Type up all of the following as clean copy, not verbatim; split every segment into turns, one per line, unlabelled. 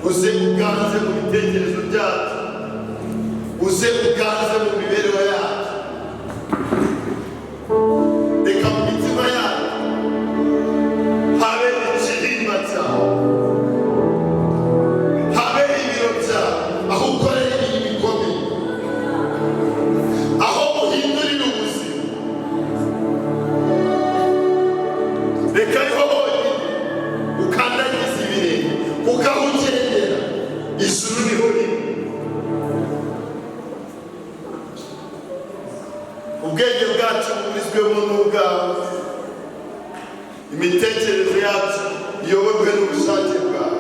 Uze uganze mu bitekerezo byacu, uze uganze mu mibereho yacu. Reka mu mitima yacu habe ikirimba cyawe, habe ibiro byawe, aho ukorera imirimo ikomeye, aho uhindurira ubuzima. Reka ariho honyine ukandagiza ibirenge, kuko aho ugendera ijuru niho riri. Ubwenge bwacu buburizwemo n'ubwawe, imitekerereze yacu iyoborwe n'ubushake bwawe,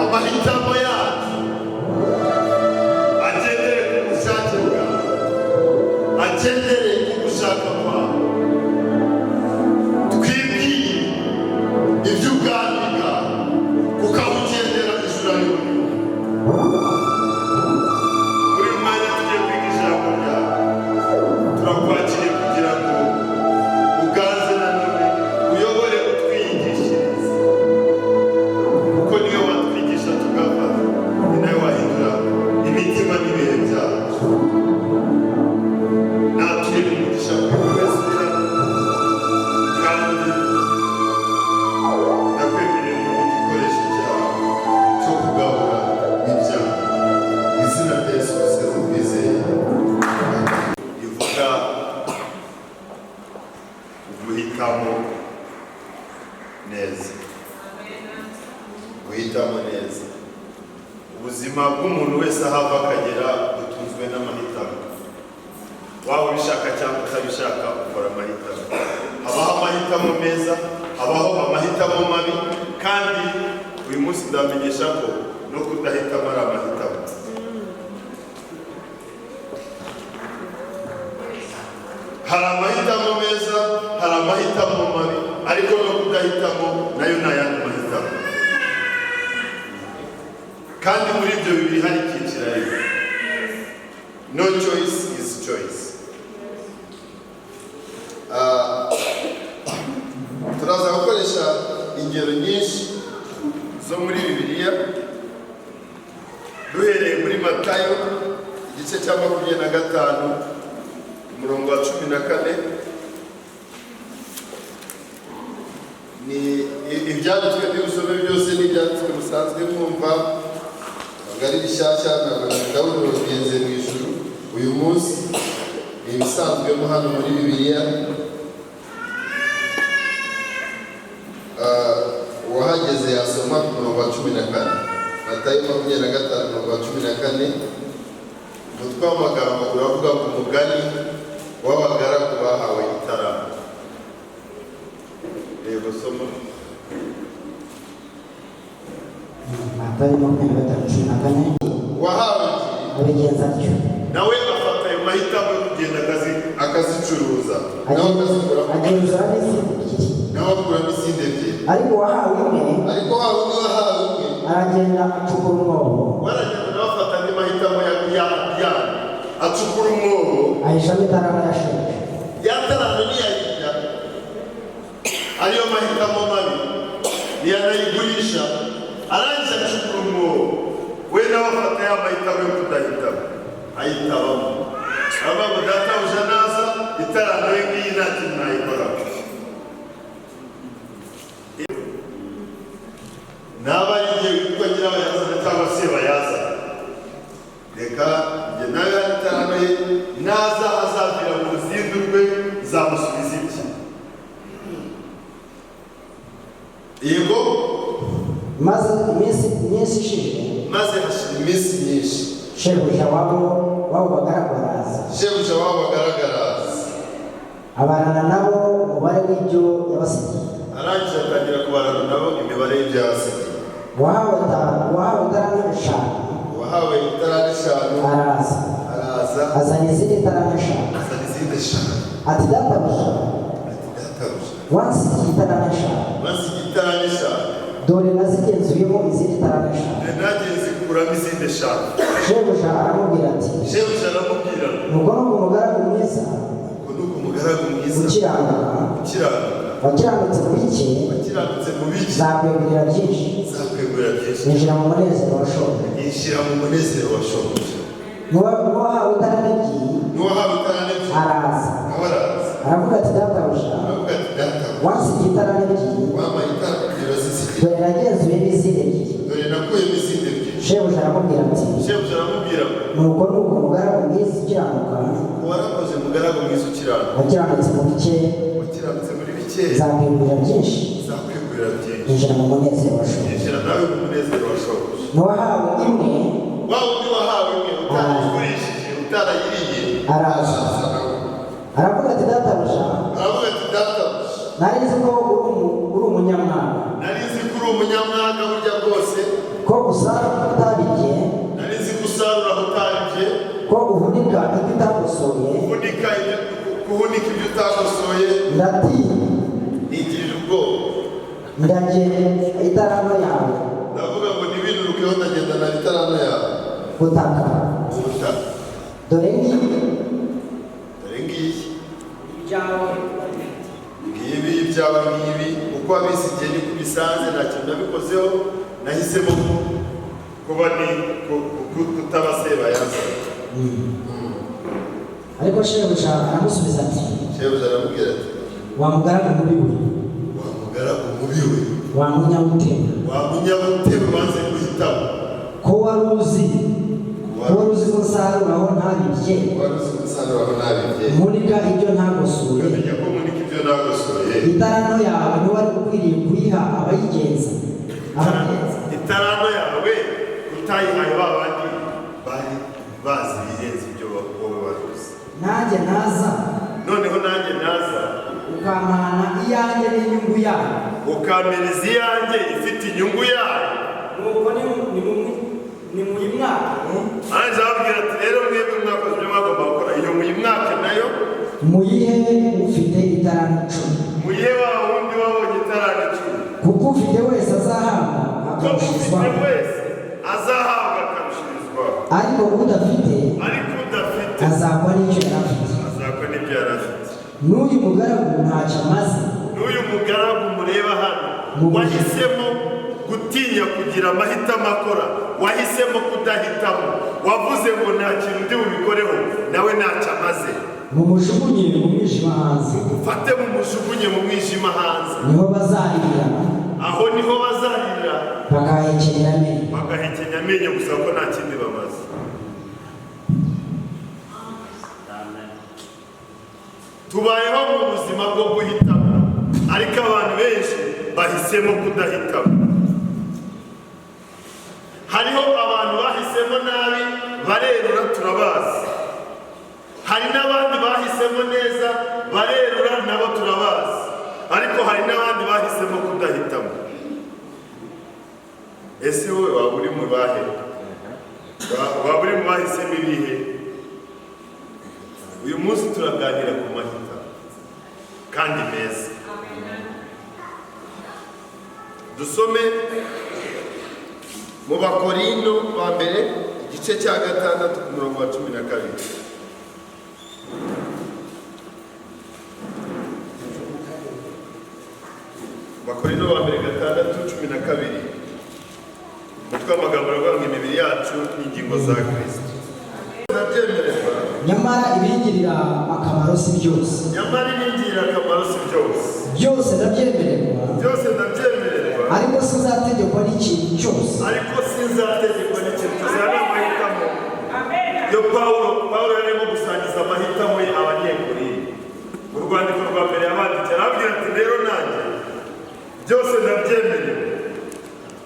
amahitamo yacu agendere ku bushake bwawe, agendere ku gushaka kwawe. Twibwire iby'ubwami bwawe, kuko aho ugendera ijuru ariho riri. Muri uyu mwanya tugiye kwiga ijambo ryawe, turakwakiriye kugira ngo uganze nanone, uyobore, utwigishirize, kuko niyo watwigisha tugafata, ni nawe wahindura imitima n'ibihe byacu. Natuye Guhitamo neza, guhitamo neza. Ubuzima bw'umuntu wese aho ava akagera butunzwe n'amahitamo. Waba ubishaka cyangwa utabishaka, ukora amahitamo. Habaho amahitamo meza, habaho amahitamo mabi, kandi uyu munsi ndamenyesha ko no kudahitamo ari amahitamo. Hari amahitamo meza, hari amahitamo mabi, ariko no kudahitamo nayo ni ayandi mahitamo. Kandi muri ibyo bibiri hari icyiciro rimwe. No choice is choice. Turaza gukoresha ingero nyinshi zo muri Bibiliya, duhereye muri Matayo igice cya 25, umurongo wa 14. Ni ibyanditswe by'ubusome byose, ni ibyanditswe musanzwe mwumva, ntabwo ari bishyashya. Ntabwo ndabona urugenze mu ijuru uyu munsi, ni ibisanzwemo hano muri Bibiliya. Uwahageze yasoma ku murongo wa 14, Matayo 25, umurongo wa 14. Umutwe w'amagambo uravuga ku mugani w'abagaragu bahawe italanto. Yego, soma.
Matayo 25:14.
Wahawe ebyiri
Abigenza atyo.
Nawe afata ayo mahitamo yo kugenda akazicuruza, nawe akazikuramo.
Agenzura n'izindi ebyiri.
Nawe akuramo izindi ebyiri.
Ariko uwahawe imwe
Ariko wa wundi wahawe umwe
aragenda acukura umwobo,
waragenda nawe afata andi mahitamo ya acukura umwobo,
ahishamo italanto ya shebuja.
Ya talanto ntiyayirya, ariyo mahitamo mabi, ntiyanayigurisha. Arangije acukura umwobo, we nawe afata ya mahitamo yo kudahitamo, ayitabamo. Aravuga ngo databuja naza, italanto ye ngiyi, nta kintu nayikoraho. Naba ari igihe witwa nyirabayazana cyangwa se bayazana, reka njye nawe hari italanto ye, naza azavira mu ruzindu rwe, nzamusubiza ibye. Yego.
Maze iminsi myinshi ishize,
Maze hashira iminsi myinshi,
shebuja wabo bagaragu araza,
shebuja wabo bagaragara,
abarana nabo umubare w'ibyo yabasigiye.
Arangije atangira kubarana nabo imibare y'ibyo yabasigiye.
Uwahawe italanto 5
Uwahawe italanto 5
araza,
araza,
azana izindi italanto 5,
azana izindi 5,
ati: "Databuja,
ati: "Databuja,
wansigiye italanto 5,
wansigiye italanto 5,
dore nazigenzuyemo izindi italanto 5."
Dore nanjye nzikuramo izindi 5.
Shebuja aramubwira ati:
Shebuja aramubwira ngo:
"Nuko nuko umugaragu mwiza,
"Uko ni umugaragu mwiza,
ukiranuka,
ukiranuka,
wakiranutse mu bike,
wakiranutse mu bike,
nzakwegurira byinshi.
Nzakwegurira byinshi.
Injira mu munezero wa shobuja."
Yinjira mu munezero wa shobuja."
N'uwahawe italanto 2
N'uwahawe italanto 2
araza,
nawe araza,
aravuga ati: "Databuja,
aravuga ati: "Databuja,
wansigiye italanto 2,
wampaye italanto 2, bazisigiye,
dore nagenzuye n'izindi 2."
Dore nakuyemo izindi 2."
Shebuja aramubwira ati:
Shebuja aramubwira ngo:
"Nuko nuko umugaragu mwiza ukiranuka,
"Warakoze mugaragu mwiza ukiranuka,
wakiranutse mu bike,
wakiranutse muri bike,
nzakwegurira byinshi.
Nzakwegurira byinshi.
Injira mu munezero wa shobuja."
Yinjira nawe mu munezero wa shobuja."
N'uwahawe imwe
Wa wundi wahawe imwe, utarayigurishije, utarayiriye,
araza,
nawe,
aravuga ati: "Databuja,
aravuga ati: "Databuja,
nari nzi ko uri umunyamwaga,
nari nzi ko uri umunyamwaga burya bwose,
ko usarura utabibye,
nari nzi ko usarura aho utabibye,
ko uhunika ibyo utagosoye,
guhunika ibyo utagosoye,
ndatinya,
nigirira ubwoba,
ndagenda italanto yawe
ndavuga ngo ntibinurukeho, ndagendana italanto yawe
butaka.
Mu butaka.
Dore ngiyi."
Dore ngiyi."
Ibyawe.
Ngibi ibyawe, ngibi uko wabisigiye niko ubisanze, nta kintu nabikozeho, nahisemo kuba ni kutaba sebayazana."
Ariko shebuja aramusubiza ati:
Shebuja aramubwira ati:
"Wa mugaragu mubi we,
"Wa mugaragu mubi we,
wa munyabutema,
wa munyabutebe wanze guhitamo,
ko wari uzi ko nsarura aho ntabibye,
wari uzi ko nsarura aho ntabibye,
mpunika ibyo ntagosoye,
ukamenya ko mpunika ibyo Ibyo nagosoye.
Italanto yawe ntiwari ukwiriye kuyiha abayigenza abagenza?
Italanto yawe utayihaye ba bandi bari bazi ibirenze ibyo wowe wari uzi?
Nanjye naza,
Noneho nanjye naza,
ukampana iyanjye n'inyungu yayo.
Ukampereza iyanjye ifite inyungu yayo.
Nuko nimuyimwake.
Arangije ababwira ati: "Rero mwebwe mwakoze ibyo mwagomba gukora, iyo muyimwake nayo."
Muyihe ufite italanto 10.
Muyihe wa wundi wabonye italanto 10.
Kuko ufite wese azahabwa,
Kuko ufite
akarushirizwaho.
wese azahabwa, akarushirizwaho.
Ariko udafite,
Ariko udafite,
azakwa n'icyo yari afite.
Azakwa n'ibyo yari afite.
N'uyu mugaragu ntacyo amaze.
N'uyu mugaragu mureba hano, wahisemo gutinya kugira amahitamo akora, wahisemo kudahitamo, wavuze ngo nta kintu ndi bubikoreho, nawe ntacyo amaze.
Mumujugunye mu mwijima hanze.
Mufate mumujugunye mu mwijima hanze.
Niho bazarira,
Aho niho bazarira,
bagahekenyera amenyo.
Bagahekenya amenyo gusa, kuko nta kindi bamaze.
Amen.
Tubayeho mu buzima bwo guhitamo, ariko abantu benshi bahisemo kudahitamo. Hariho abantu bahisemo nabi, barerura, turabazi. Hari n'abandi bahisemo neza, barerura, nabo turabazi. Ariko hari n'abandi bahisemo kudahitamo. Ese wowe waba uri mu bahe? Waba uri mu bahisemo ibihe? Uyu munsi turaganira ku mahitamo kandi meza. Dusome mu Bakorinto ba mbere, igice cya 6, ku murongo wa 12. Bakorinto ba mbere 6:12. Umutwe w'amagambo uravuga ngo imibiri yacu ni ingingo za Kirisito. Ndabyemererwa.
Nyamara ibingirira akamaro si byose.
Nyamara ibingirira akamaro si byose.
Byose ndabyemererwa,
Byose ndabyemererwa,
ariko sinzategekwa n'ikintu cyose.
Ariko sinzategekwa n'ikintu cyose. Aya ni amahitamo yo Pawulo yarimo gusangiza amahitamo ye Abanyekorinto mu rwandiko rwa mbere yabandikiye. Arababwira ati: "Rero nanjye byose ndabyemerewe,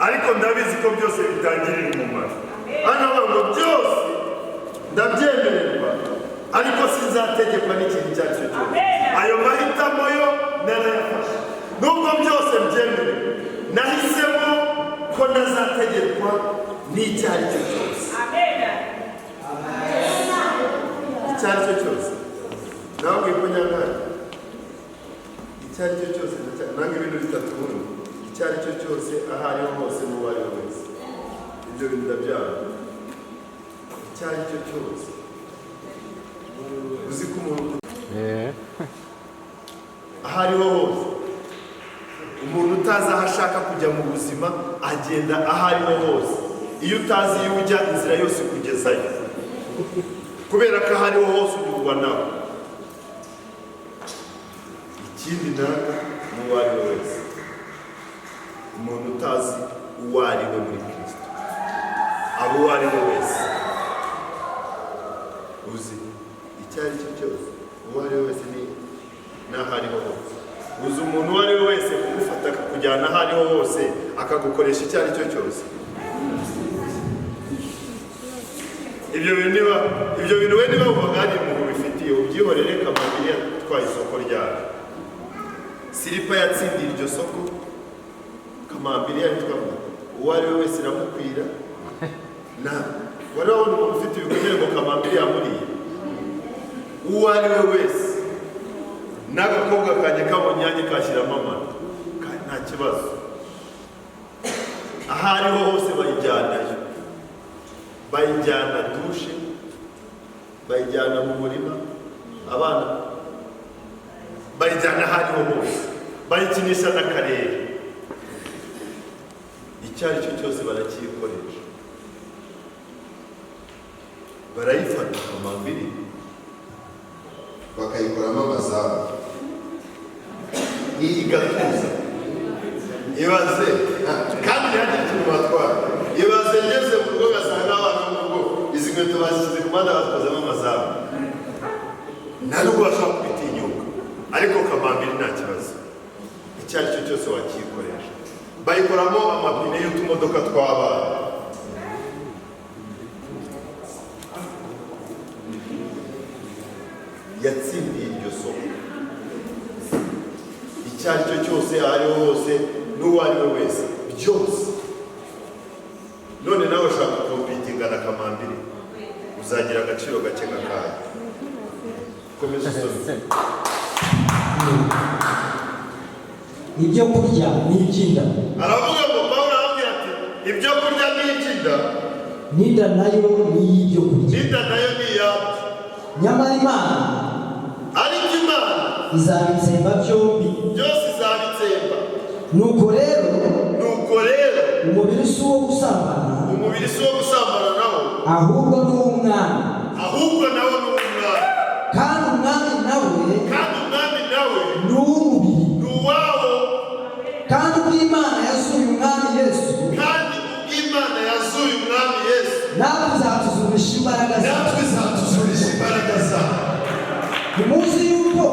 ariko ndabizi ko byose bitangirira umumaro." Hano avuga ngo byose ndabyemererwa, ariko sinzategekwa n'ikintu icyo ari cyo cyose. Ayo mahitamo yo narayafashe. Nubwo byose mbyemerewe, nahisemo ko ntazategekwa n'icyo ari cyo cyose. Icyo ari cyo cyose, nababwiye ko nyanganya icyo ari cyo cyose. Nanga ibintu bitatu ubundi: icyo ari cyo cyose, aho ariho hose, n'uwo ari we wese. Ibyo bintu ndabyanga. Icyo ari cyo cyose, uzi ko umuntu aho ariho hose, umuntu utazi aho ashaka kujya mu buzima agenda aho ariho hose. Iyo utazi iyo ujya, inzira yose ikugezayo, kubera ko aho ariho hose unyurwa nawe. Ikindi nanga ni uwo ari we wese. Umuntu utazi uwo ari we muri Kirisito aba uwo ari we wese. Uzi icyo ari cyo cyose, uwo ari we wese, ni n'aho ariho hose. Uzi umuntu uwo ari we wese kugufata akakujyana aho ariho hose, akagukoresha icyo ari cyo cyose? Ibyo bintu, niba ibyo bintu we niba wumvaga hari impuhwe ubifitiye, ubyihorere. Kamambiri yatwaye isoko ryayo, silipa yatsindiye iryo soko. Kamambiri yitwa uwo ari we wese iramukwira. Na wari wabona umuntu ufite ibikomere ngo kamambiri yamuriye? Uwo ari we wese, n'agakobwa kanjye kabonye yanjye kashyiramo amata, nta kibazo. Aho ariho hose bayijyanayo, bayijyana douche, bayijyana mu murima, abana bayijyana aho ariho hose, bayikinisha n'akarere. Icyo ari cyo cyose barakiyikoresha, barayifata kamambiri bakayikoramo amazamu, iyi igatuza. Ibaze kandi ntihagire ikintu batwara. Ibaze ngeze mu rugo ngasanga abana bo mu rugo izi nkweto bazishyize ku muhanda, bazikozemo amazamu. Nta nubwo bashobora kubitinyuka. Ariko kamambiri nta kibazo, icyo ari cyo cyose wakikoresha. Bayikoramo amapine y'utumodoka tw'abana. Yatsindiye iryo soko. Icyo ari cyo cyose, aho ariho hose, n'uwo ari we wese, byose. None nawe ushaka gukompitinga na kamambiri, uzagira agaciro gake kakayo. Komeza usome.
Ibyo kurya ni iby'inda,
Aravuga ngo, Pawulo arabwira ati: "Ibyo kurya ni iby'inda,
n'inda nayo ni iy'ibyo kurya.
N'inda nayo ni iyabyo."
Nyamara Imana
Ariko Imana
izabitsemba byombi.
Byose izabitsemba.
Nuko rero,
Nuko rero,
umubiri si uwo gusambana,
umubiri si uwo gusambana nawo,
ahubwo ni uw'Umwami,
ahubwo nawo ni uw'Umwami,
kandi Umwami nawe
kandi Umwami nawe
ni uw'umubiri.
Ni uwawo.
Kandi ubwo Imana yazuye Umwami Yesu,
Kandi ubw'Imana yazuye Umwami Yesu,
natwe izatuzurisha imbaraga zayo.
Natwe izatuzurisha imbaraga zayo.
Ntimuzi yuko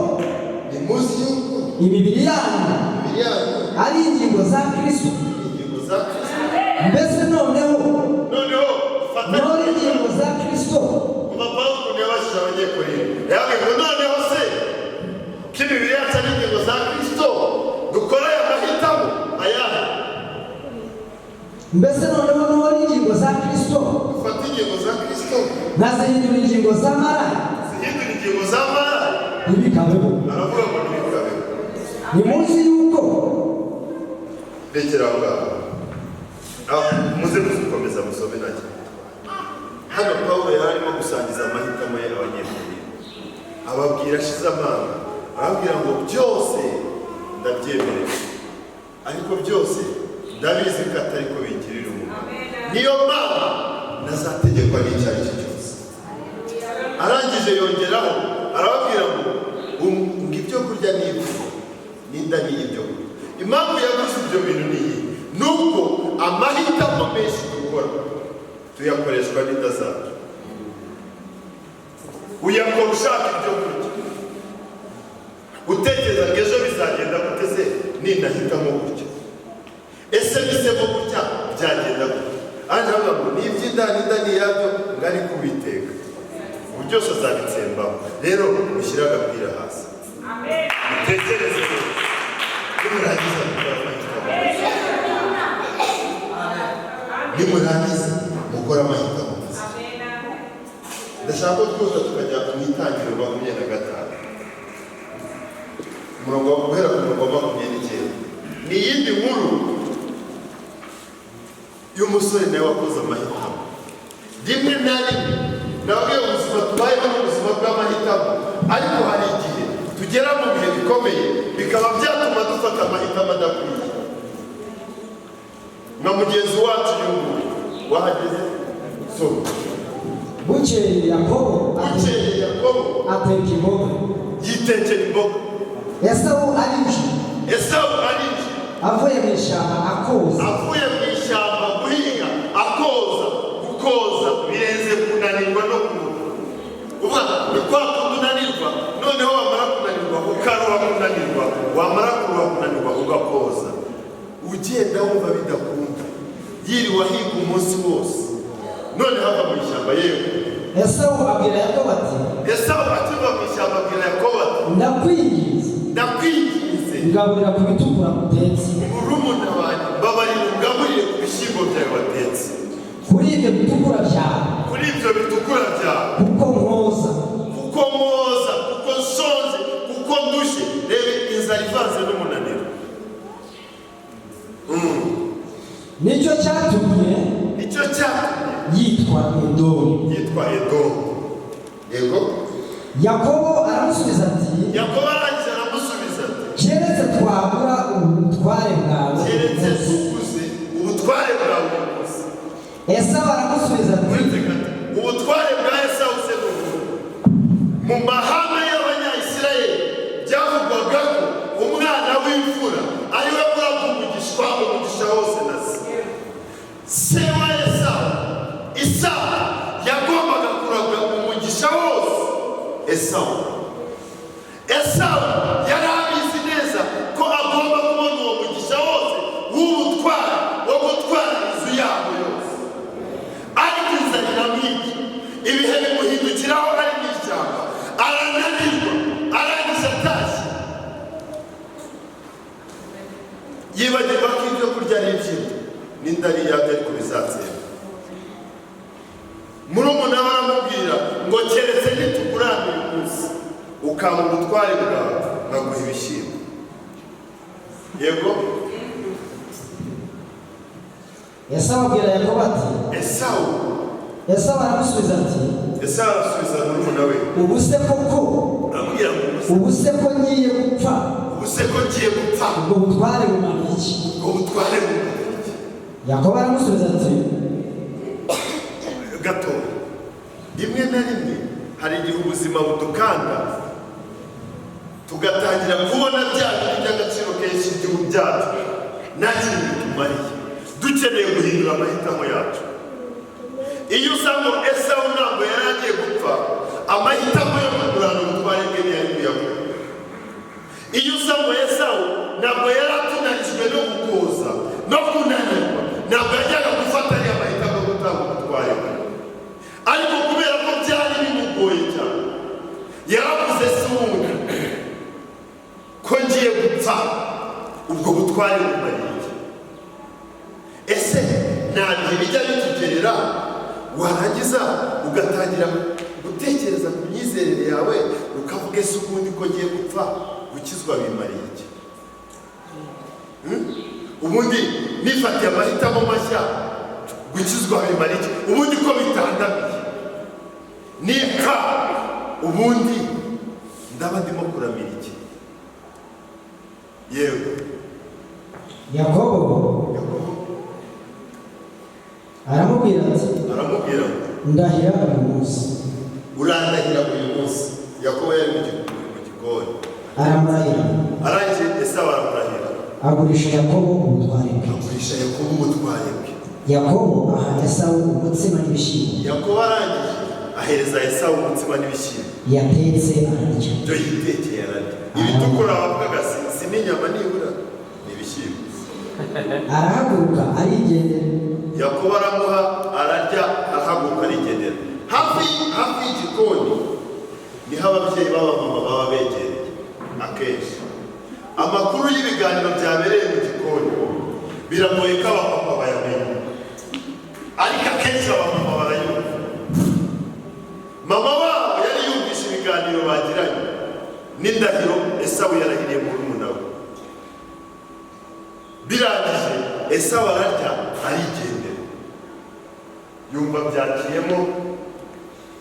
Nimuzi yuko
imibiri yanyu
imibiri yanyu
ari ingingo za Kristo?
Ingingo za Kristo.
Mbese noneho
Noneho fata
none ingingo za Kristo
Kuva Pawulo ukuntu yabajije Abanyekorinto, yababwiye ngo: "Noneho se ko imibiri yacu ari ingingo za Kristo, dukora aya mahitamo ayahe?"
Mbese noneho none ingingo za Kristo
Dufate ingingo za Kristo
nkazihindura ingingo z'amaraya?
Zihindura ingingo za maraya?
Ntibikabeho.
Aravuga ngo: "Ntibikabeho."
Ntimuzi yuko
Rekera aho ngaho. Muze gukomeza musome nacyo. Hano Pawulo yari arimo gusangiza amahitamo ye Abanyekorinto, ababwira ashize amanga, arababwira ngo: "Byose ndabyemerewe, ariko byose ndabizi ko atari ko bigirira umumaro. Niyo mpamvu nazategekwa n'icyo ari cyo cyose." Arangije yongeraho arababwira ngo ngo ibyo kurya ni ibyo, n'inda ni ibyo kurya. Impamvu yavuze ibyo bintu ni iyi: nuko amahitamo menshi dukora tuyakoreshwa n'inda zacu. Uyakora ushaka ibyo kurya, utekereza ngo: "Ejo bizagenda gute se ninahitamo gutya? Ese bisemo gutya byagenda gutya?" Ange aravuga ngo ni iby'inda, n'inda ni iyabyo, ngo ariko Uwiteka ubu byose azabitsembaho. Rero mushyire agapira hasi, mutekereze neza, nimurangiza mukora amahitamo. Nimurangiza mukora amahitamo meza. Ndashaka ko twihuta tukajya mu Itangiriro 25, umurongo, guhera ku murongo wa 29. Ni iyindi nkuru y'umusore nawe wakoze amahitamo. Rimwe na rimwe nababwiye, ubuzima tubayeho ni ubuzima bw'amahitamo, ariko hari igihe tugera mu bihe bikomeye bikaba byatuma dufata amahitamo adakwiye, nka mugenzi wacu uyu nguyu wahageze. So
Bukeye Yakobo
Bukeye Yakobo
ateka imboga.
Yitekera imboga.
Esawu arinjira,
Esawu arinjira,
avuye mu ishyamba akoza.
Avuye mu ishyamba guhinga akoza. Gukoza birenze kunanirwa no kuruha. Uvuga ni kwa kundi unanirwa, noneho wamara kunanirwa ukaruha, kunanirwa, wamara kuruha, kunanirwa, ugakoza, ugenda wumva bidakunda. Yiriwe ahiga umunsi wose, noneho ava mu ishyamba yewe.
Esawu abwira Yakobo ati:
Esawu akiva mu ishyamba abwira Yakobo ati:
"Ndakwinginze,
"Ndakwinginze,
ngaburira ku bitukura utetse."
Murumuna wanjye, mbabarira ungaburire ku bishyimbo byawe watetse."
"Kuri ibyo bitukura byawe,
"Kuri ibyo bitukura byawe,
kuko nkoza."
Kuko mwoza, kuko nshonje, kuko ndushye." Reba inzara ivanze n'umunaniro.
Nicyo cyatumye
Nicyo cyatumye
yitwa Edomu.
Yitwa Edomu, yego.
Yakobo aramusubiza ati:
Yakobo arangije aramusubiza ati:
"Keretse twagura ubutware bwawe."
"Keretse tuguze ubutware bwawe uyu munsi."
Esawu aramusubiza ati:
Uretse gato, ubutware bwa Esawu se ni ubu? Mu mahame y'Abanyayisirayeli byavugwaga ko umwana w'imfura ari we muragwa umugisha, umugisha wose na se. Se wa Esawu, Isaka, yagombaga kuraga umugisha wose Esawu. Esawu yari Ukampa ubutware bwawe, nkaguha ibishyimbo. Yego.
Esawu abwira Yakobo ati:
Esawu.
Esawu aramusubiza ati:
Esawu arasubiza murumuna we.
Ubu se koko
Aramubwira ngo ubu se
ubu se ko ngiye gupfa,
ubu se ko ngiye gupfa,
ubwo butware bumariye iki?
Ubwo butware bumariye iki?
Yakobo aramusubiza ati:
Gato, rimwe na rimwe hari igihe ubuzima budukanda, tugatangira kubona bya bintu by'agaciro kenshi igihugu byacu nta kintu bitumariye, dukeneye guhindura amahitamo yacu. Iyo usanga Esawu ntabwo yari agiye gupfa, amahitamo yo kugurana ubutware bwe ntiyari kuyakora. Iyo usanga Esawu ntabwo yari atunanijwe no gukoza no kunanirwa, ntabwo yajyaga gufata ariya mahitamo yo gutanga ubutware bwe. Ariko kubera ko byari bimugoye cyane, yaravuze: "Si ubundi ko ngiye gupfa, ubwo butware bumariye iki?" Ese nta bihe bijya bitugerera, warangiza ugatangira gutekereza ku myizerere yawe, ukavuga: "Ese ubundi ko ngiye gupfa, gukizwa bimariye iki? Ubundi nifatiye amahitamo mashya, gukizwa bimariye iki? Ubundi ko bitandamiye, nipfa ubundi ndaba ndimo kuramira iki?" Yewe.
Yakobo
Yakobo
aramubwira ati:
Aramubwira ngo:
"Ndahira uyu munsi."
"Urandahira uyu munsi." Yakobo yari mu gikoni.
Aramurahira.
Arangije, Esawu aramurahira.
Agurisha Yakobo ubutware bwe.
Agurisha Yakobo ubutware bwe.
Yakobo aha Esawu umutsima n'ibishyimbo.
Yakobo arangije ahereza Esawu umutsima n'ibishyimbo.
Yatetse, ararya.
Ibyo yitekeye, ararya. Ibitukura bavugaga si n'inyama, nibura ni ibishyimbo.
Arahaguruka, arigendera.
Yakobo aramuha, ararya, arahaguruka, arigendera. Hafi y'igikoni niho ababyeyi b'abamama baba begereye. Akenshi amakuru y'ibiganiro byabereye mu gikoni biragoye ko abapapa bayamenya, ariko akenshi abamama barayumva. Mama wabo yari yumvise ibiganiro bagiranye n'indahiro Esawu yarahiriye murumuna we. Birangije, Esawu ararya, arigendera, yumva byaciyemo.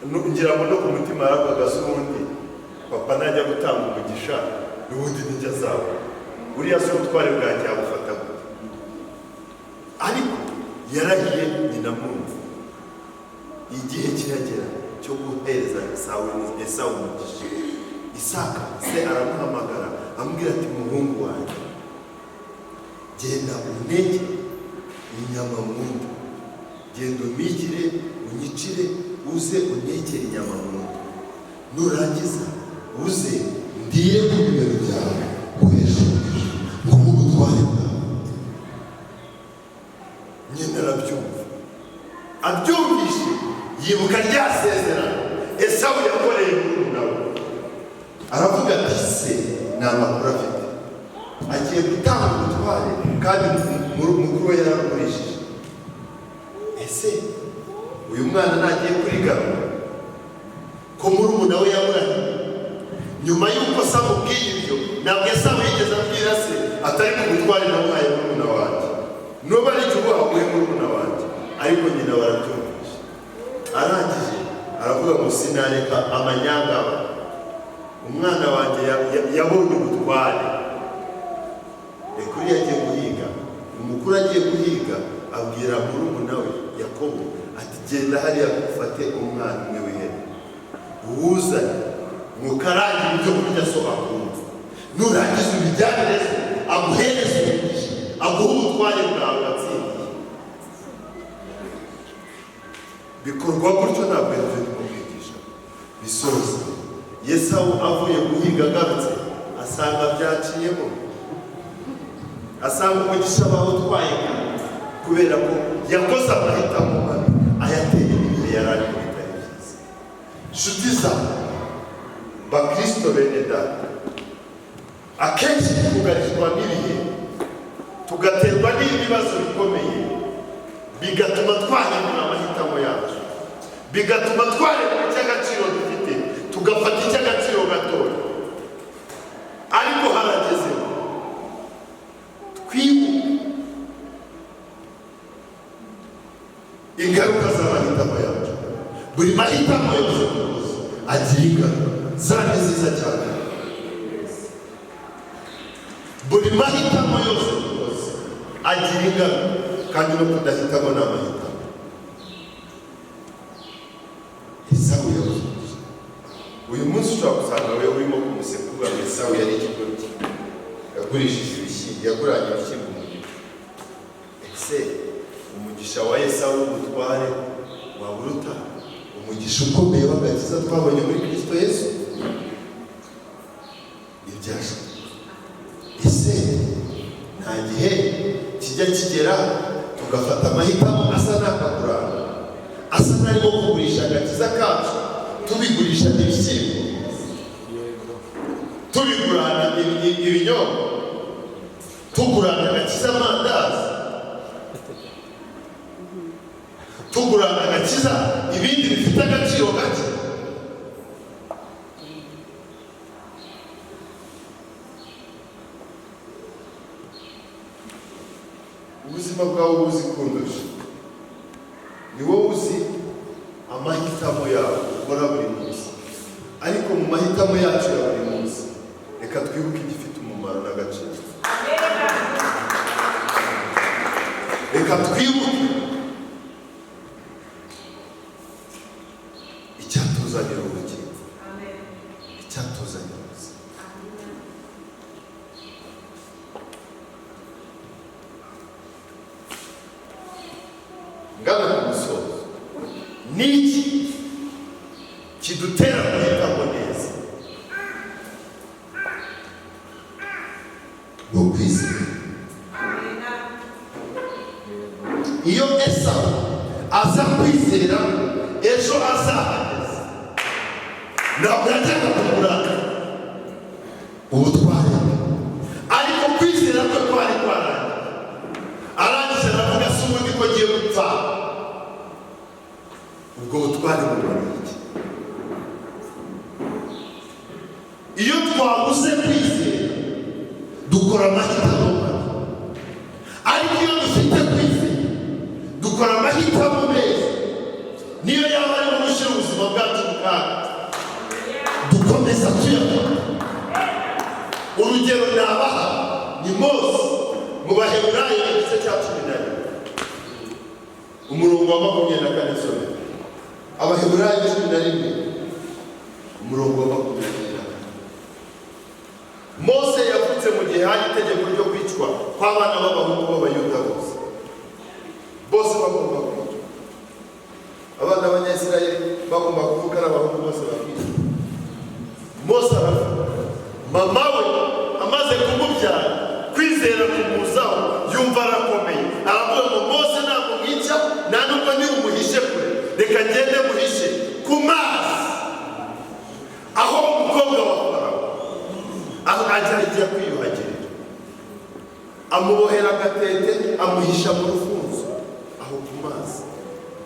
Ngira ngo no ku mutima yaravugaga: "Se ubundi papa najya gutanga umugisha, n'ubundi nijya azabona, uriya se ubutware bwanjye yabufata gute?" Ariko yarahiye nyina mwumva. Igihe kiragera cyo guhereza Esawu umugisha. Isaka se aramuhamagara, amubwira ati: "Muhungu wanjye, genda uneke inyama nkunda, genda umpigire, unyicire, uze untekere inyama nkunda. Nurangiza uze ndire ku bibero byawe, guhesha umugisha, nguhe ubutware bwawe." Nyina arabyumva. Abyumvishe, yibuka rya sezerano Esawu yakoreye murumuna we. Aravuga ati: "Se ni amakuru afite, agiye gutanga ubutware kandi mukuru we yararugurishije. Ese uyu mwana nagiye kurigarura ko murumuna we yamurahiye?" Nyuma y'uko se amubwiye ibyo, ntabwo Esawu yigeze abwira se atari ku butware namuhaye murumuna wanjye, nuba ari igihugu waguhe murumuna wanjye. Ariko nyina barabyumvise. Arangije aravuga ngo: "Sinareka amanyangaba, umwana wanjye yabonye ubutware." Reka, uriya agiye guhiga, umukuru agiye guhiga, abwira murumuna we Yakobo ati: "Genda hariya ufate umwana umwe w'ihene, uwuzane, mukarangire ibyo kurya so akunda. Nurangiza ubijyanire se, aguhereze umugisha, aguhe ubutware bwawe watsindiye." Bikorwa gutyo. Ntabwo ari byo ndimo kwigisha. Bisoza, Yesawu avuye guhiga agarutse, asanga byaciyemo, asanga umugisha bawutwaye, kubera ko yakoze amahitamo mabi ayateye n'ibihe yari arimo bitari byiza. Nshuti zawe, bakristo bene data, akenshi twugarizwa n'ibihe, tugaterwa n'ibibazo bikomeye, bigatuma twahindura amahitamo yacu, bigatuma twareba icy'agaciro dufite, tugafata icy'agaciro gatoya. Agira ingaruka zaba nziza cyane. Buri mahitamo yose dukoze agira ingaruka, kandi no kudahitamo ni amahitamo. Esawu yabuze umugisha. Uyu munsi ushobora gusanga we urimo kumuseka uvuga ngo Esawu yari ikigoryi, yagurishije ibishyimbo, yaguranye ibishyimbo umugisha. Ese umugisha wa Esawu w'ubutware waba uruta umugisha ukomeye w'agakiza twabonye muri Kristo Yesu? Ntibyashoboka. Ese nta gihe kijya kigera tugafata amahitamo asa n'akagurana, asa n'arimo kugurisha agakiza kacu, tubigurisha ibishyimbo, tubigurana ibinyobwa, tugurana agakiza amandazi, tugurana agakiza ibindi bifite agaciro gake? Ubuzima bwawe ubuzi kundusha. Ni wowe uzi amahitamo yawe ukora buri munsi. Ariko mu mahitamo yacu ya buri munsi, reka twibuke igifite umumaro n'agaciro. Reka twibuke icyatuzanira ubugingo, icyatuzanira ubuzima. Ngana ku musozo, niki kidutera guhitamo neza? Ni ukwizera. Iyo Esawu aza kwizera ejo azahageze, ntabwo yajyaga kugura ubutware bwe, ariko kwizera kwe kwari kwarangiye. Arangije aravuga: "Si ubundi ko agiye gupfa, ubwo butware bumariye iki?" Iyo twabuze kwizera dukora amahitamo mabi, ariko iyo dufite kwizera dukora amahitamo meza. Niyo yaba arimo gushyira ubuzima bwacu mu kaga, dukomeza tuyakora. Urugero nabaha ni Mose mu Baheburayo igice cya 11, umurongo wa 24. Some Abaheburayo 11, umurongo wa 24. Mose yavutse mu gihe hari itegeko ryo kwicwa kw'abana b'abahungu b'Abayuda bose. Bose bagomba kwicwa. Abana b'Abanyayisirayeli bagomba kuvuka ari abahungu bose bakicwa. Mose aravuga, mama we amaze kumubyara, kwizera kumuzaho, yumva arakomeye, aravuga ngo: "Mose ntabwo mwica, nta nubwo ndi bumuhishe kure, reka ngende muhishe ku mazi aho umukobwa wa Farawo aho ajya ajya kwiyuhagirira." Amubohera agatete, amuhisha mu rufunzo aho ku mazi.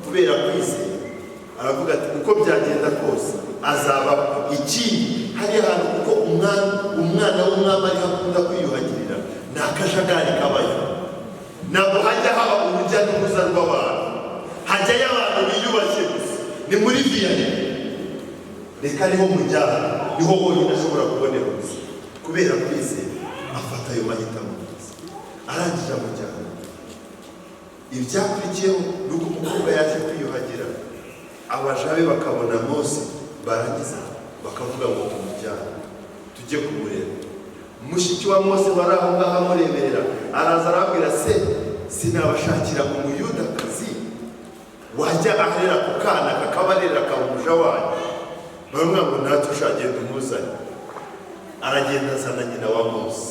Kubera kwizera aravuga ati: "Uko byagenda kose azaba ikindi hariya hantu, kuko umwana w'umwami ariho akunda kwiyuhagirira, ni akajagari kabayo, ntabwo hajya haba urujya n'uruza rw'abantu, hajyayo abantu biyubashye gusa, ni muri VIP, reka niho mujyana, niho honyine ashobora kubonera ubuzima." Kubera kwizera afata ayo mahitamo meza, arangije amujyana. Ibyakurikiyeho ni uko umukobwa yaje kwiyuhagira, abaja be bakabona Mose, barangiza bakavuga ngo: "Tumujyane tujye kumureba." Mushiki wa Mose wari aho ngaho amureberera araza arabwira se: "Sinabashakira Umuyudakazi wajya aharera ku kana, kakabarera, akaba umuja wanyu?" Baramubwira ngo: "Ntacyo, ushagenda umuzanye." Aragenda azana nyina wa Mose.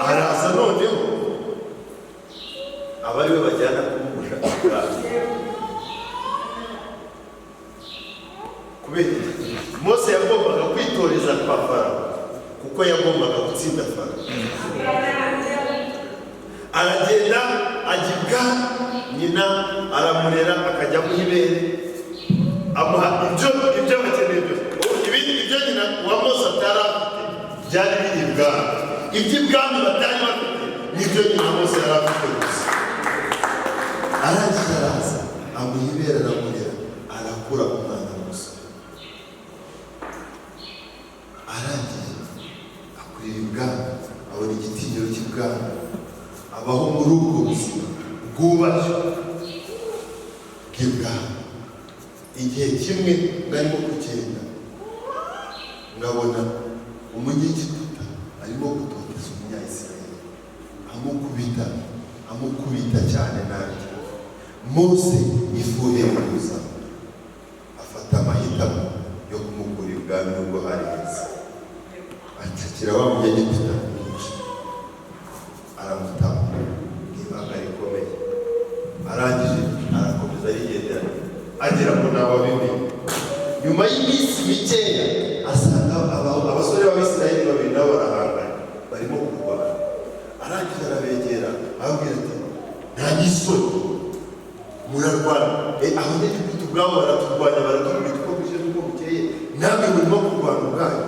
Araza noneho aba ariwe bajyana kumuja ibwami. Kubera iki? Mose yagombaga kwitoreza kwa Farawo kuko yagombaga gutsinda Farawo. Aragenda ajya ibwami, nyina aramurera, akajya amuha ibere, amuha ibyo bakeneye byose. Ibindi ibyo nyina wa Mose atari afite byari biri ibwami, iby'ibwami batari bafite nibyo nyina Mose yari afite gusa. Arangije araza amuha ibere, aramurera, arakura umwana. Abaho muri ubwo buzima bwubashywe bw'ibwami. Igihe kimwe ngarimo kugenda, ngabona Umunyegiputa arimo gutoteza Umunyayisirayeli, amukubita, amukubita cyane nabi. Mose ifuhe kuza, afata amahitamo yo kumukura ibwami, nubwo hari heza. Acakira wa Munyegiputa kumwica, aramutama ibanga rikomeye. Arangije arakomeza arigendera, agera ngo ntawe wabimenye. Nyuma y'iminsi mikeya asanga abasore b'Abisirayeli babiri nabo barahanganye, barimo kurwana. Arangije arabegera, ababwira ati: "Nta n'isoni murarwana? Abanyegiputa ubwabo baraturwanya, baraturwanya uko bwije n'uko bukeye, namwe murimo kurwana ubwanyu,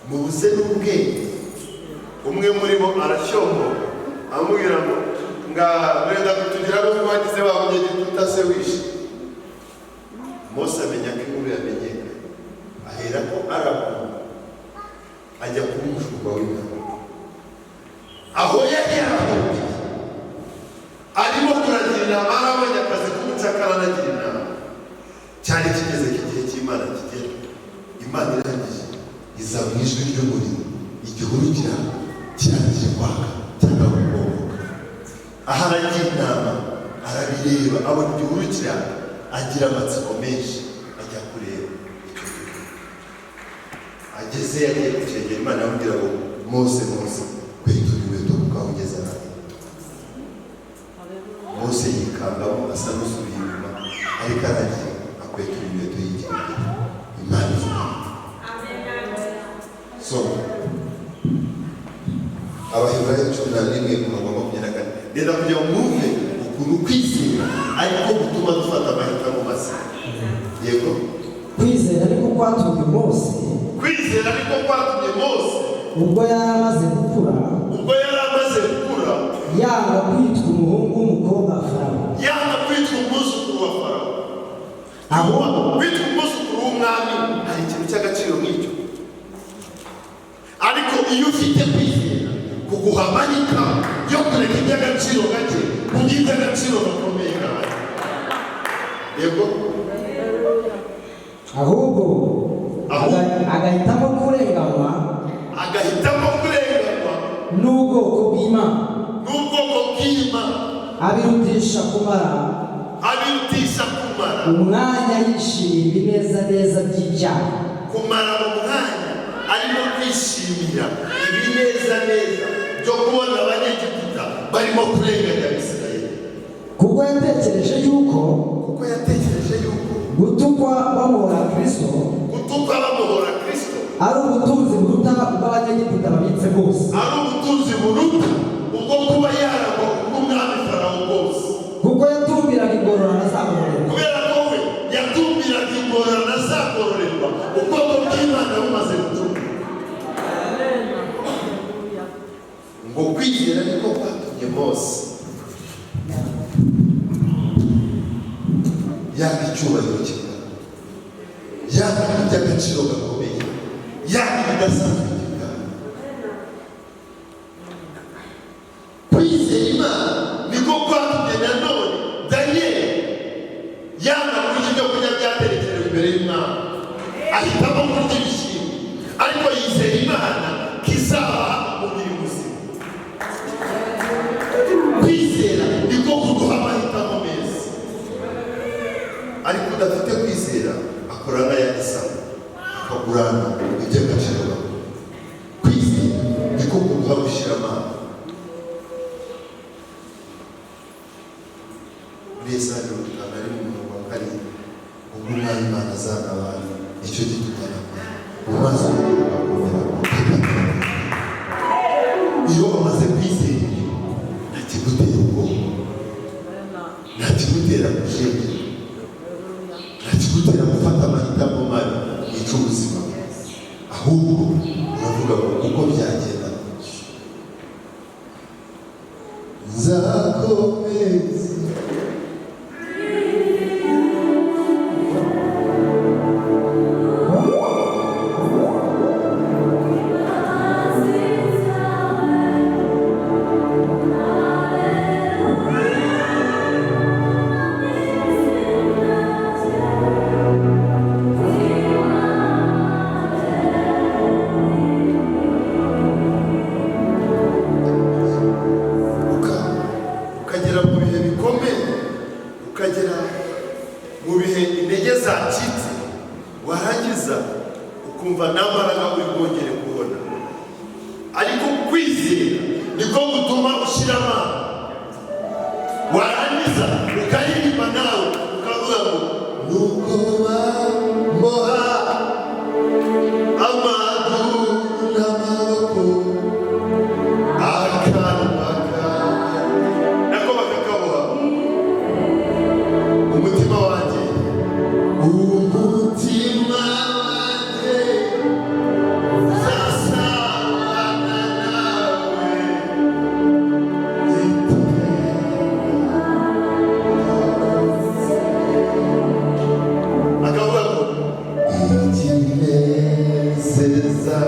mubuze n'ubwenge." Umwe muri bo arashyomboka, amubwira ngo: "Nga wenda kutugira ngo twagize wa Munyegiputa se wishe." Mose amenya ko inkuru yamenyekanye, ahera ko arahunga, ajya kuba umushumba w'intama. Aho yari yarahungiye arimo kuragira intama, arabonye akazi k'ubucakara, aragira intama. Cyari kigeze ko igihe cy'Imana kigera. Imana irangije iza mu ijwi ry'umuriro, igihuru kirangije kwaka cyangwa gukongoka. Aho aragira intama arabireba, abona igihuru kiraka, agira amatsiko menshi, ajya kureba icyo gihuru. Ageze, yagiye kucyegera, Imana yamubwira ngo: "Mose, Mose, kwetura inkweto kuko aho ugeze nabi." Mose yikangamo, asa n'usubiye inyuma, ariko aragiye akwetura inkweto, yigira imbere. Imana ivuga. Soma Abaheburayo 11 umurongo wa 24. Rero kugira ngo mwumve ukuntu kwizera ariko gutuma dufata amahitamo mazima. Yego.
Kwizera ariko kwatumye Mose,
Kwizera ariko kwatumye Mose,
ubwo yari amaze gukura,
ubwo yari amaze gukura,
yanga kwitwa umuhungu w'umukobwa wa Farawo,
yanga kwitwa umwuzukuru wa Farawo.
Ahubwo
Kwitwa umwuzukuru w'umwami, hari ikintu cy'agaciro nk'icyo? Ariko iyo ufite kwizera, kuguha amahitamo yo kureka iby'agaciro gake kubw'iby'agaciro gakomeye kawe. Yego.
Ahubwo
Ahubwo.
Agahitamo kurenganywa
Agahitamo kurenganywa
n'ubwoko bw'Imana,
n'ubwoko bw'Imana,
abirutisha kumara
abirutisha kumara
umwanya yishimira ibinezaneza by'ibyaha,
kumara umwanya arimo kwishimira ibinezaneza byo kubona Abanyegiputa barimo kurenganya Abisirayeli,
kuko yatekereje yuko
kuko yatekereje yuko
gutukwa bamuhora Kristo
gutukwa bamuhora Kristo
ari ubutunzi buruta ubw'Abanyegiputa babitse bwose,
ari ubutunzi buruta ubwo kuba yaragwa ubw'umwami Farawo bwose,
kuko yatumbiraga ingororano azagororerwa.
Kubera ko we yatumbiraga ingororano azagororerwa ubwoko bw'Imana bumaze gucungurwa. Ngo kwizera niko kwatumye Mose yanga icyubahiro cy'ibwami, yanga iby'agaciro gakomeye, yanga ibidasanzwe by'ibwami. Kwizera Imana niko kwatumye nanone Daniyeli yanga kurya ibyo kurya byaterekerewe imbere y'umwami, ahitamo kurya ibishyimbo, ariko yizera Imana ko izabaha umubiri muzima. Kwizera niko kuduha amahitamo meza, ariko udafite kwizera akora nk'aya Esawu, akagurana iby'agaciro gakomeye. Kwizera niko kuduha gushyira amanga. Muri Yesaya 51 umurongo wa 7: "Ubwo Umwami Imana azantabara, nicyo gituma ntakora mu maso agakomera." Iyo wamaze kwizera ibyo, nta kigutera ubwoba, nta kigutera kujegera, nta kigutera gufata amahitamo mabi yica ubuzima. Ahubwo uravuga ngo: "Uko byagenda kose nzakomeza." Warangiza ukumva nta mbaraga uri bwongere kubona, ariko kwizera niko gutuma ushyira amanga, warangiza ukaririmba nawe ukavuga ngo nuko bamboha amaguru n'amaboko, akanwa kanjye nako bakakaboha, umutima wanjye, umutima wanjye uzasabana nawe iteka. Akavuga ngo ikinezeza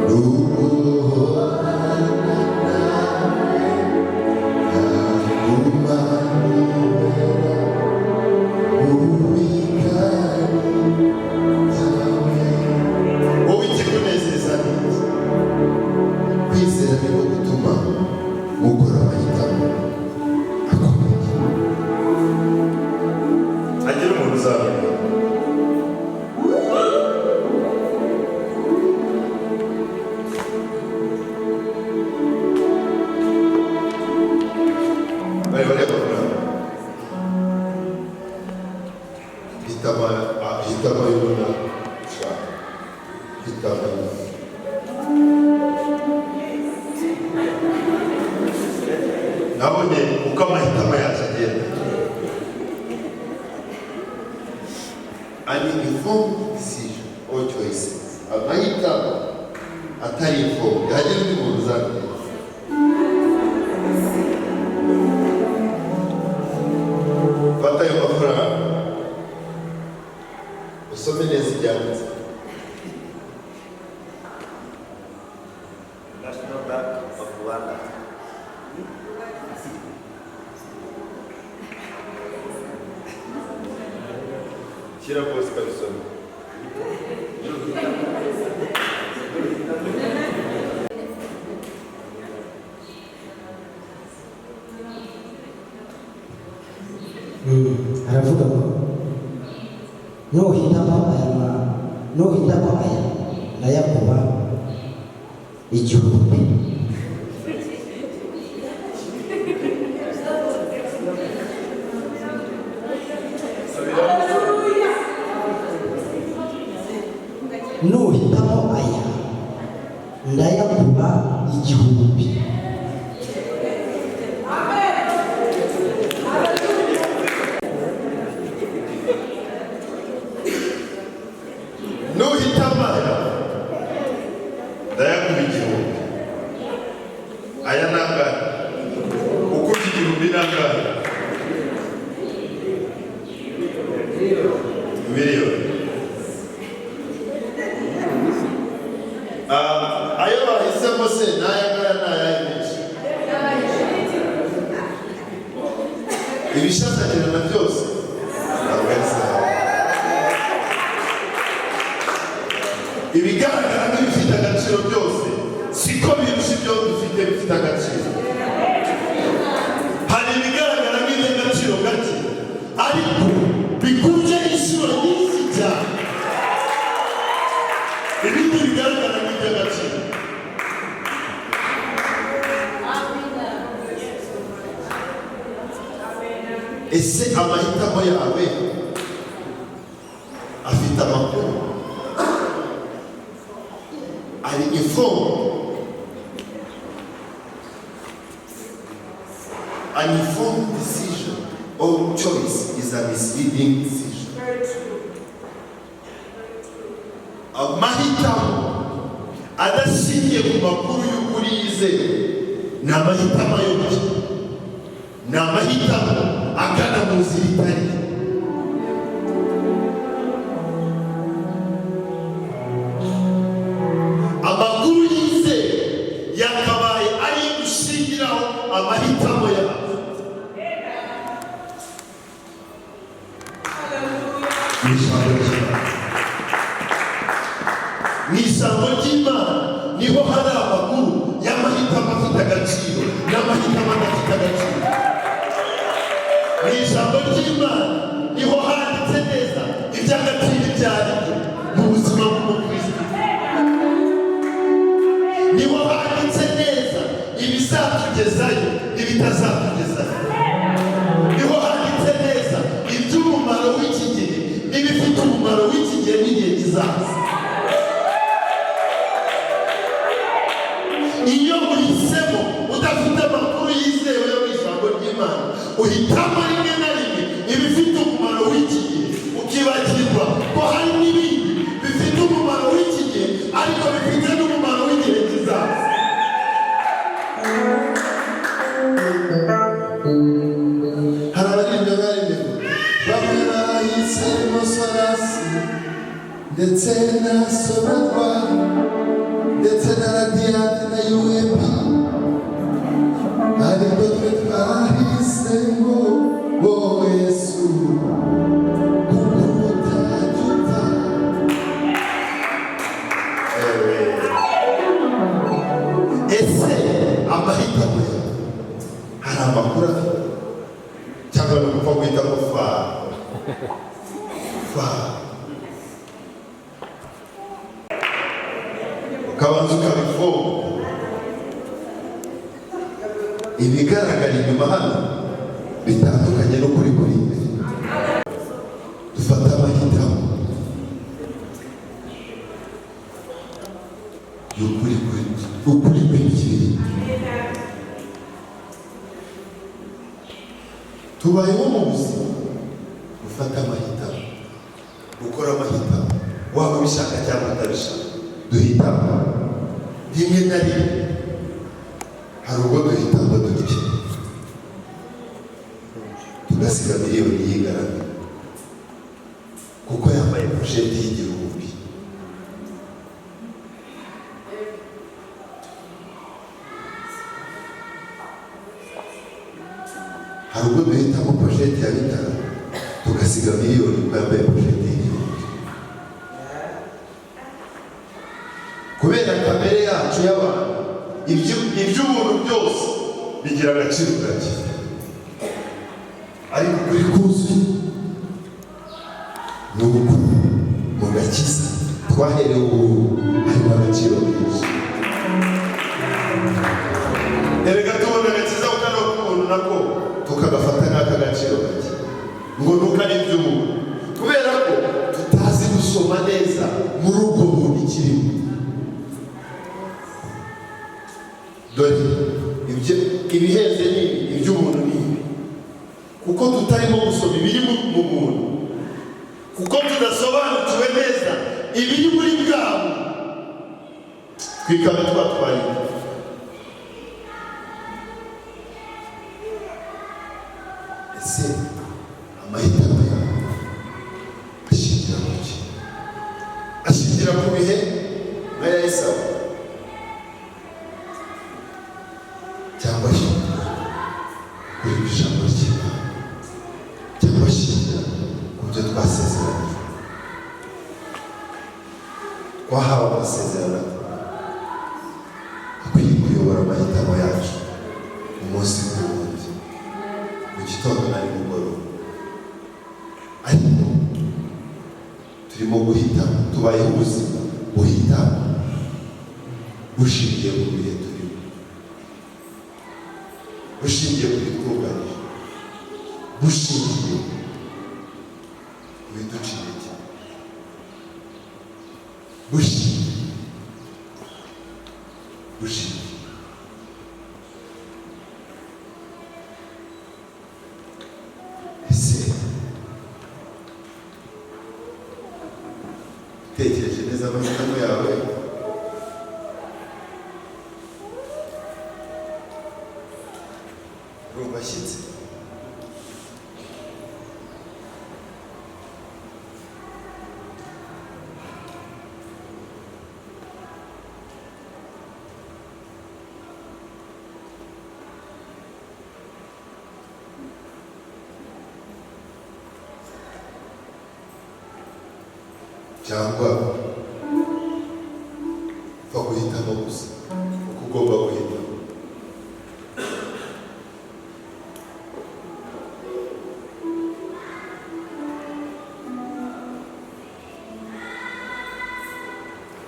ni uguhorana nawe, nkaguma nibera mu bikari byawe. Wowe ikikunezeza ni iki?
Kwizera niko gutuma mukora amahitamo akomeye.
Hagira umuntu uzabimenya. Bari bareba amafaranga,
Hitamo, hitamo ayo ubona ushaka, hitamo ayo.
Nabonye uko amahitamo yacu agenda.
An informed decision or choices, amahitamo atari informed. Hagira undi muntu uzabwira. Fata ayo mafaranga, usome neza ibyanditse.
National Bank of Rwanda.
Shyira kose kabisoma.
Aravuga ngo nuhitamo aya nuhitamo aya ndayakuba 1000.
Subiramo.
Nuhitamo aya ndayakuba 1000.
Nuhitamo aya ndayakuba 1000. Aya ni angahe? Ukubye 1000 ni angahe? Miliyoni.
Ah, ayo bahisemo se ni aya ngaya? Ni ayahe menshi? Ibishashagirana byose ntabwo ari zahabu.
Ibigaragara nk'ibifite agaciro byose siko birusha ibyo dufite bifite agaciro. Hari ibigaragara nk'iby'agaciro gake ariko bikubye inshuro nyinshi cyane ibindi bigaragara nk'iby'agaciro.
Ese amahitamo yawe afite amakuru ari informed? An informed decision or choice is a misleading decision.
Amahitamo adashingiye ku makuru y'ukuri yizewe ni amahitamo ayobye, ni amahitamo agana mu nzira itari. Amakuru yizewe yakabaye ariyo dushingiraho amahitamo yacu. Mu ijambo ry'Imana, mu ijambo ry'Imana niho hari amakuru y'amahitamo afite agaciro n'amahitamo adafite agaciro. Mu ijambo ry'Imana niho handitse neza iby'agaciro ibyo ari.
kizaza. Iyo uhisemo udafite amakuru yizewe yo mu ijambo ry'Imana, uhitamo rimwe na rimwe ibifite umumaro w'iki gihe, ukibagirwa ko hari n'ibindi bifite umumaro w'iki gihe ariko bifite n'umumaro w'igihe kizaza. Hari abaririmbyi baririmbye ngo bamwe bahisemo Sorasi ndetse na Sonarwa ndetse na Radiyanti na UEP, ariko twe twahisemo wowe Yesu, kuko utajya upfa. Ese amahitamo yawe hari amakuru afite, cyangwa ni ugupfa guhitamo fa fa, ukabanza ukabifunga? Ibigaragara inyuma hano bitandukanye n'ukuri kuri imbere. Dufate amahitamo y'ukuri kuri ukuri kw'ikiri. Tubayeho mu buzima gufata amahitamo, gukora amahitamo, waba ubishaka cyangwa utabishaka. Duhitamo rimwe na rimwe, hari ubwo duhitamo dutya tugasiga miliyoni yigaragara kuko yambaye pochette y'igihumbi. Hari ubwo duhitamo pochette ya 5 tugasiga miliyoni kuko yambaye pochette y'igihumbi. Kubera kamere yacu y'abantu, iby'ubuntu byose bigira agaciro gake, ariko ukuri kuzuye ni ukuri mu gakiza twaherewe ubu harimo agaciro kenshi. Erega tubona agakiza kano k'ubuntu nako tukagafata nk'ak'agaciro gake, ngo nuko ari iby'ubuntu, kubera ko tutazi gusoma neza muri ubwo buntu ikirimo. Dore ibihenze ni ibi, iby'ubuntu ni ibi, kuko tutarimo gusoma ibiri mu buntu, kuko tudasobanukiwe neza ibiri muri bwabo, twikaba twatwaye. Ese amahitamo yawe ashingira ku ki? Ashingira ku bihe nk'aya Esawu, cyangwa ashingira kuri ijambo ry'Imana, cyangwa ashingira ku byo twasezeranyijwe? Twahawe amasezerano akwiye kuyobora amahitamo yacu umunsi ku wundi, mu gitondo na nimugoroba, ariko turimo guhitamo, tubayeho ubuzima buhitamo bushingiye ku bihe turimo, bushingiye ku bitwugarije, bushingiye ku biduca intege, bushingiye. Ese utekereje neza amahitamo yawe, urumva ashyitse? Cyangwa upfa guhitamo gusa kuko ugomba guhitamo?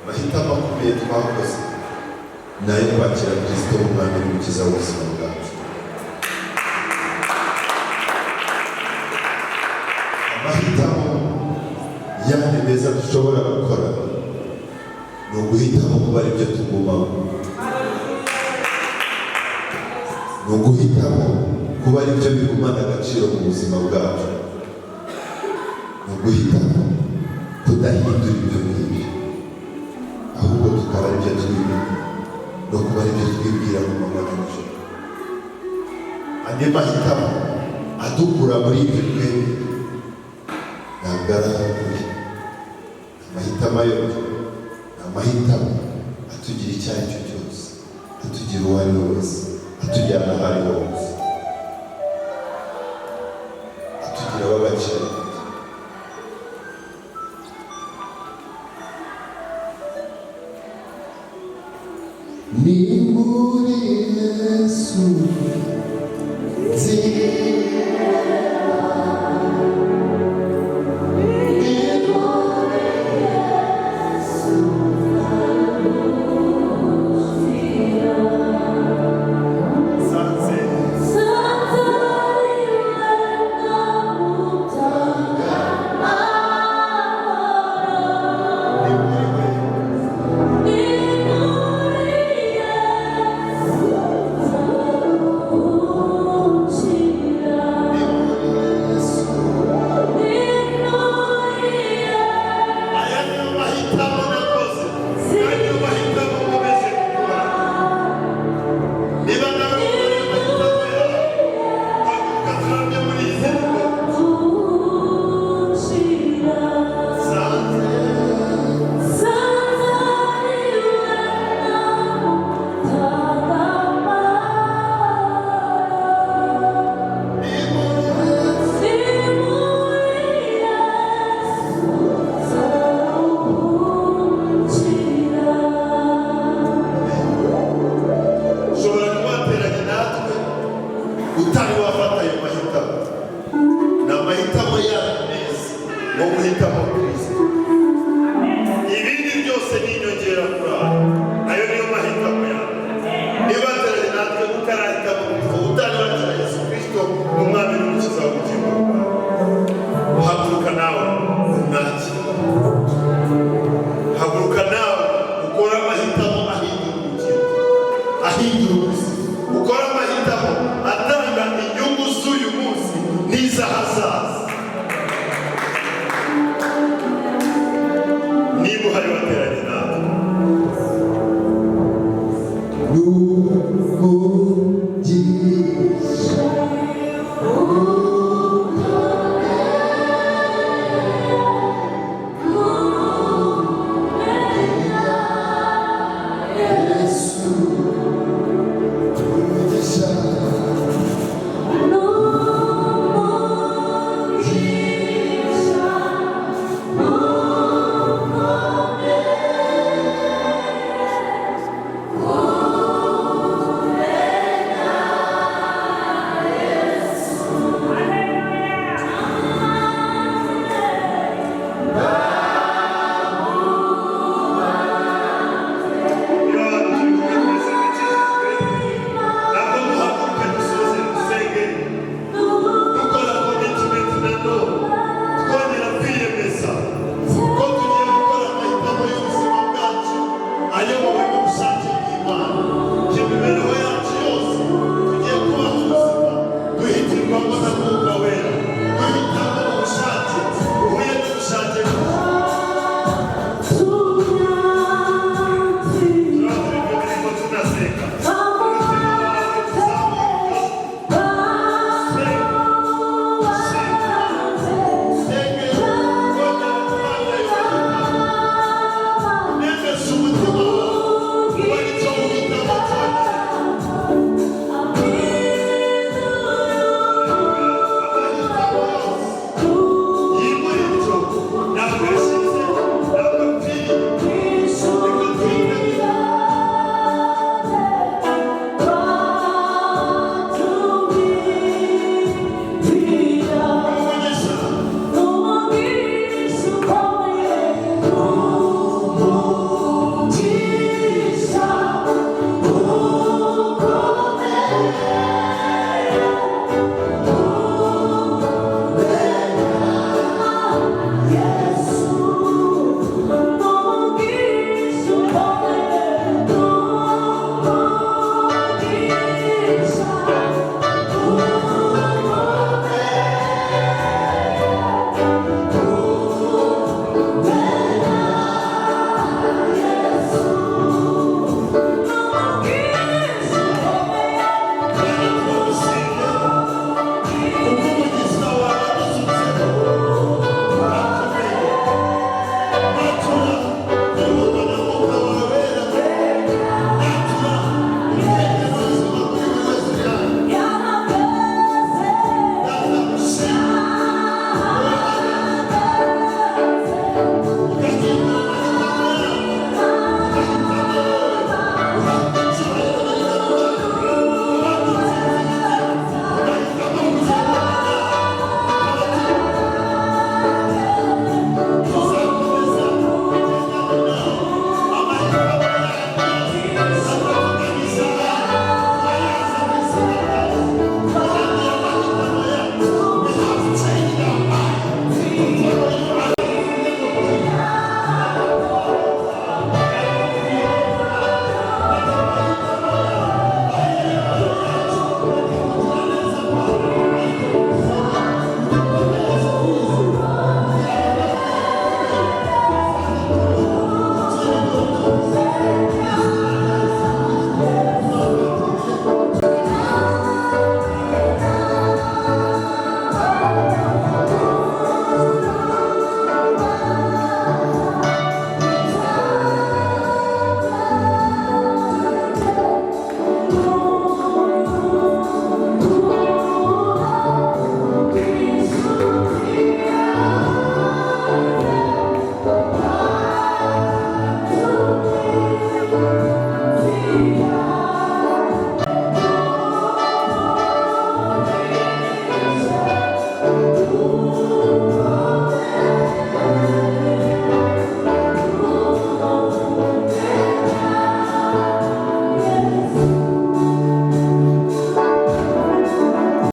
Amahitamo akomeye twakoze ni ayo kwakira Kirisito nk'Umwami n'Umukiza w'ubuzima bwacu. Amahitamo yandi meza dushobora gukora Uguhitamo kuba aribyo tugumamo, ni uguhitamo kuba aribyo bigumana agaciro mu buzima bwacu, ni uguhitamo kudahindura ibyo ngibyo, ahubwo tukaba aribyo twibwira no kuba aribyo twibwira mu manywa na nijoro. Andi mahitamo adukura muri ibyo twembi ntabwo ari ay'ukuri. Amahitamo ayobya ni amahitamo atugira icyo ari cyo cyose, atugira uwo ari we wese, atujyana aho ari ho hose, atugira ab'agaciro. Ni muri Yesu nzira, ni muri
Sanze ni muri we.
Ni muri Yesu.
Aya niyo mahitamo.